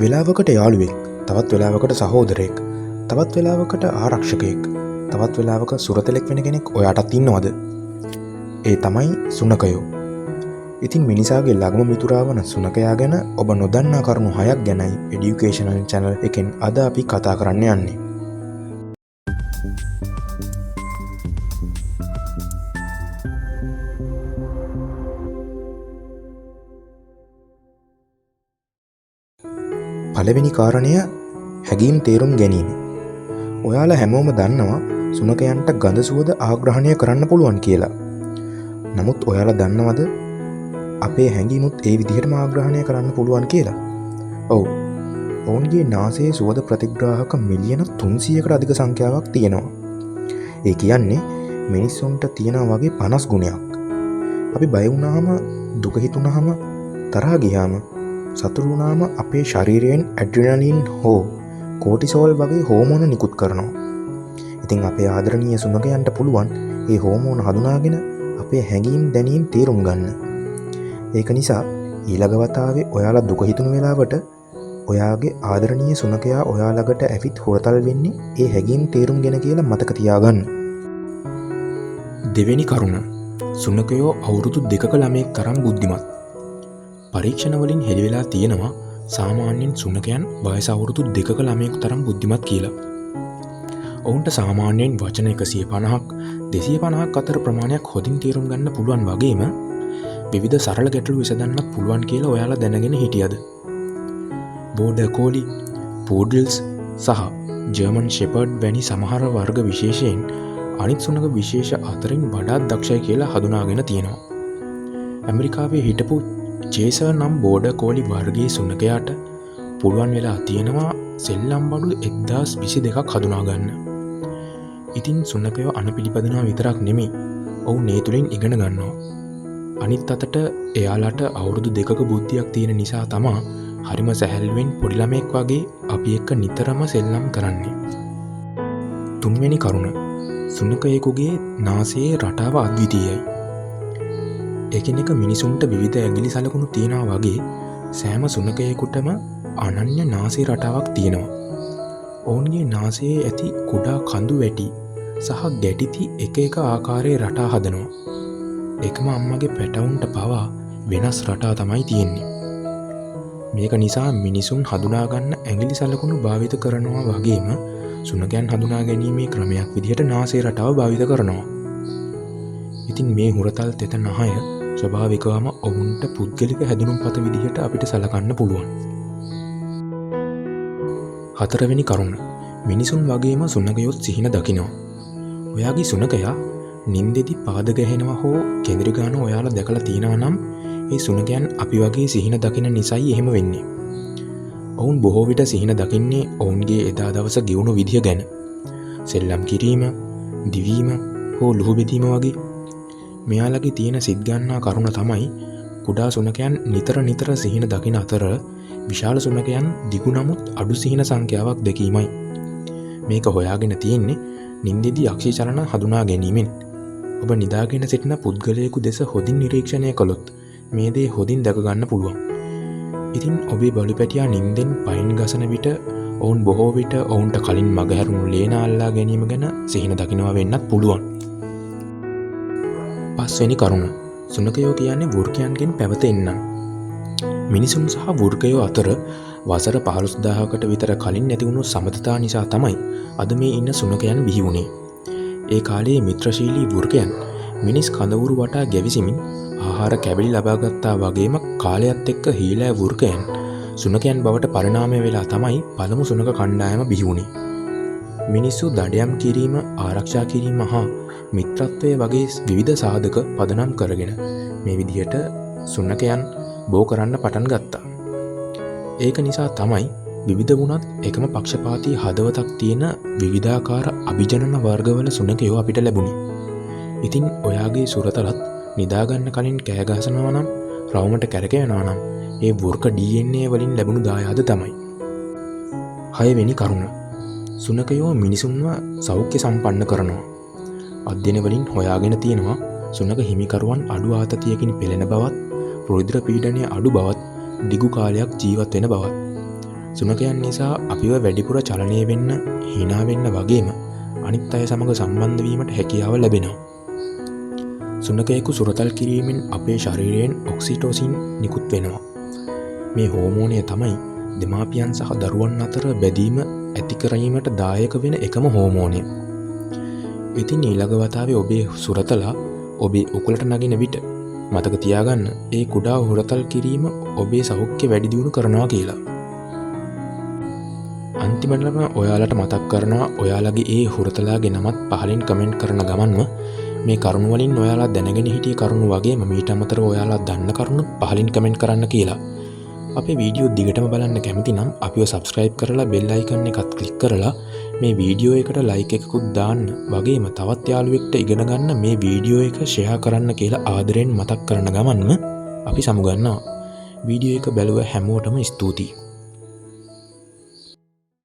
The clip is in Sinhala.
වෙලාවකට යාළුවෙක්, තවත් වෙලාවකට සහෝදරයෙක්, තවත් වෙලාවකට ආරක්ෂකයෙක්, තවත් වෙලාවක සුරතලෙක් වෙන කෙනෙක් ඔයාටත් ඉන්නවද? ඒ තමයි සුනඛයෝ. ඉතින් මිනිසාගේ ළඟම මිතුරා වන සුනඛයා ගැන ඔබ නොදන්නා කරුණු 6ක් ගැනයි එඩියුකේෂනල් චැනල් එකෙන් අද අපි කතා කරන්න යන්නේ. පළවෙනි කාරණය හැඟීම් තේරුම් ගැනීම. ඔයාලා හැමෝම දන්නවා සුනඛයන්ට ගඳ සුවඳ ආග්‍රහණය කරන්න පුළුවන් කියලා. නමුත් ඔයාලා දන්නවද අපේ හැඟීමුත් ඒ විදිහටම ආග්‍රහණය කරන්න පුළුවන් කියලා? ඔව්. ඔවුන්ගේ නාසයේ සුවඳ ප්‍රතිග්‍රාහක මිලියන 300කට අධික සංඛ්‍යාවක් තියෙනවා. ඒ කියන්නේ මිනිස්සුන්ට තියෙනවා වගේ 50 ගුණයක්. අපි බය වුණාම, දුක හිතුණාම, තරහා ගියාම, සතුටු වුණාම අපේ ශරීරයෙන් ඇඩ්‍රිනලින් හෝ කෝටිසෝල් වගේ හෝමෝන නිකුත් කරනවා. ඉතින් අපේ ආදරණීය සුනඛයන්ට පුළුවන් ඒ හෝමෝන හඳුනාගෙන අපේ හැඟීම් දැනීම් තේරුම් ගන්න. ඒක නිසා ඊළඟ වතාවේ ඔයාලා දුක හිතුණු වෙලාවට ඔයාගේ ආදරණීය සුනඛයා ඔයා ළඟට ඇවිත් හුරතල් වෙන්නේ ඒ හැඟීම් තේරුම් ගෙන කියලා මතක තියාගන්න. දෙවෙනි කරුණ, සුනඛයෝ අවුරුදු 2ක ළමයෙක් තරම් බුද්ධිමත්. පරීක්ෂණ වලින් හෙළි වෙලා තියෙනවා සාමාන්‍යයෙන් සුනඛයන් වයස අවුරුදු 2ක ළමයෙකු තරම් බුද්ධිමත් කියලා. ඔවුන්ට සාමාන්‍යයෙන් වචන 150ක් 250ක් අතර ප්‍රමාණයක් හොඳින් තේරුම් ගන්න පුළුවන් වගේම විවිධ සරල ගැටලු විසඳන්නත් පුළුවන් කියලා ඔයාලා දැනගෙන හිටියද? බෝඩර් කෝලි, පූඩල්ස් සහ ජර්මන් ෂෙපර්ඩ් වැනි සමහර වර්ග විශේෂයෙන් අනිත් සුනඛ විශේෂ අතරින් වඩාත් දක්ෂයි කියලා හඳුනාගෙන තියෙනවා. ඇමරිකාවේ හිටපු චේසර් නම් බෝඩර් කෝලි වර්ගයේ සුනඛයාට පුළුවන් වෙලා තියෙනවා සෙල්ලම් බඩු 1022ක් හඳුනා ගන්න. ඉතින් සුනඛයෝ අනපිළිපදිනවා විතරක් නෙමෙයි, ඔවුන් ඒ තුලින් ඉගෙන ගන්නවා. අනිත් අතට එයාලට අවුරුදු 2ක බුද්ධියක් තියෙන නිසා තමා හරිම සැහැල්ලුවෙන් පොඩි ළමයෙක් වගේ අපි එක්ක නිතරම සෙල්ලම් කරන්නේ. තුන්වෙනි කරුණ, සුනඛයෙකුගේ නාසයේ රටාව අද්විතීයයි. එකිනෙක මිනිසුන්ට විවිධ ඇඟිලි සලකුණු තියෙනවා වගේ සෑම සුනඛයෙකුටම අනන්‍ය නාසයේ රටාවක් තියෙනවා. ඔවුන්ගේ නාසයේ ඇති කුඩා කඳු වැටි සහ ගැටිති එක එක ආකාරයේ රටා හදනවා. එකම අම්මගේ පැටවුන්ට පවා වෙනස් රටා තමයි තියෙන්නේ. මේක නිසා මිනිසුන් හඳුනාගන්න ඇඟිලි සලකුණු භාවිත කරනවා වගේම සුනඛයන් හඳුනා ගැනීමේ ක්‍රමයක් විදිහට නාසයේ රටාව භාවිත කරනවා. ඉතින් මේ හුරතල් තෙත නහය ස්වභාවිකවම ඔවුන්ට පුද්ගලික හැඳුනුම්පත විදිහට අපිට සලකන්න පුළුවන්. හතරවෙනි කරුණ, මිනිසුන් වගේම සුනඛයොත් සිහින දකිනවා. ඔයාගේ සුනඛයා නින්දෙදි පාද ගැහෙනවා හෝ කෙඳිරි ගාන ඔයාලා දැකලා තියෙනවා නම් ඒ සුනඛයන් අපි වගේ සිහින දකින නිසායි එහෙම වෙන්නේ. ඔවුන් බොහෝ විට සිහින දකින්නේ ඔවුන්ගේ එදා දවස ගෙවුණු විදිය ගැන. සෙල්ලම් කිරීම, දිවීම හෝ ලුහු බෙදීම වගේ. මෙයාලගේ තියෙන සිත් ගන්නා කරුණ තමයි කුඩා සුනඛයන් නිතර නිතර සිහින දකින අතර විශාල සුනඛයන් දිගු නමුත් අඩු සිහින සංඛ්‍යාවක් දැකීමයි. මේක හොයාගෙන තියෙන්නේ නින්දෙදි අක්ෂි චලන හඳුනා ගැනීමෙන්. ඔබ නිදාගෙන සිටින පුද්ගලයෙකු දෙස හොඳින් නිරීක්ෂණය කළොත් මේ දේ හොඳින් දැක ගන්න පුළුවන්. ඉතින් ඔබේ බලු පැටියා නින්දෙන් පයින් ගසන විට ඔවුන් බොහෝ විට ඔවුන්ට කලින් මගහැරුණු ලේන අල්ලා ගැනීම ගැන සිහින දකිනවා වෙන්නත් පුළුවන්. පස්වෙනි කරුණ, සුනඛයෝ කියන්නේ වෘකයන්ගෙන් පැවත එන්නන්. මිනිසුන් සහ වෘකයෝ අතර වසර 15000කට විතර කලින් ඇති වුණු සබඳතා නිසා තමයි අද මේ ඉන්න සුනඛයන් බිහි වුණේ. ඒ කාලයේ මිත්‍රශීලී වෘකයන් මිනිස් කඳවුරු වටා ගැවිසෙමින් ආහාර කැබලි ලබාගත්තා වගේම කාලයත් එක්ක හීලෑ වෘකයන් සුනඛයන් බවට පරිණාමය වෙලා තමයි පළමු සුනඛ කණ්ඩායම බිහි වුණේ. මිනිස්සු දඩයම් කිරීම, ආරක්ෂා කිරීම හා මිත්‍රත්වය වගේ විවිධ සාධක පදනම් කරගෙන මේ විදිහට සුනඛයන් බෝ කරන්න පටන් ගත්තා. ඒක නිසා තමයි විවිධ වුණත් එකම පක්ෂපාතී හදවතක් තියෙන විවිධාකාර අභිජනන වර්ගවල සුනඛයෝ අපිට ලැබුණේ. ඉතින් ඔයාගේ සුරතලත් නිදාගන්න කලින් කෑ ගහනවා නම්, රවුමට කැරකෙනවා නම් ඒ වෘක DNA වලින් ලැබුණු දායාද තමයි. හයවෙනි කරුණ, සුනඛයෝ මිනිසුන්ව සෞඛ්‍ය සම්පන්න කරනවා. අධ්‍යයන වලින් හොයාගෙන තියෙනවා සුනඛ හිමිකරුවන් අඩු ආතතියකින් පෙළෙන බවත්, රුධිර පීඩනය අඩු බවත්, දිගු කාලයක් ජීවත් වෙන බවත්. සුනඛයන් නිසා අපිව වැඩිපුර චලනය වෙන්න, හිනා වෙන්න වගේම අනිත් අය සමග සම්බන්ධ වීමට හැකියාව ලැබෙනවා. සුනඛයෙකු සුරතල් කිරීමෙන් අපේ ශරීරයෙන් ඔක්සිටෝසින් නිකුත් වෙනවා. මේ හෝමෝනය තමයි දෙමාපියන් සහ දරුවන් අතර බැඳීම ඇති කිරීමට දායක වෙන එකම හෝමෝනය. ඉතින් ඊළඟ වතාවේ ඔබේ සුරතලා ඔබේ උකුලට නගින විට මතක තියාගන්න ඒ කුඩා හුරතල් කිරීම ඔබේ සෞඛ්‍ය වැඩි දියුණු කරනවා කියලා. අන්තිමටම ඔයාලට මතක් කරනවා ඔයාලගේ ඒ හුරතලාගේ නමත් පහලින් කමෙන්ට් කරන ගමන්ම මේ කරුණු වලින් ඔයාලා දැනගෙන හිටිය කරුණු වගේම මීට අමතරව ඔයාලා දන්න කරුණුත් පහලින් කමෙන්ට් කරන්න කියලා. අපේ වීඩියෝ දිගටම බලන්න කැමති නම් අපිව සබ්ස්ක්‍රයිබ් කරලා බෙල් අයිකන් එකත් ක්ලික් කරලා මේ වීඩියෝ එකට ලයික් එකකුත් දාන්න වගේම තවත් යාළුවෙක්ට ඉගෙන ගන්න මේ වීඩියෝ එක ෂෙයා කරන්න කියලා ආදරෙන් මතක් කරන ගමන්ම අපි සමුගන්නවා. වීඩියෝ එක බැලුව හැමෝටම ස්තුතියි.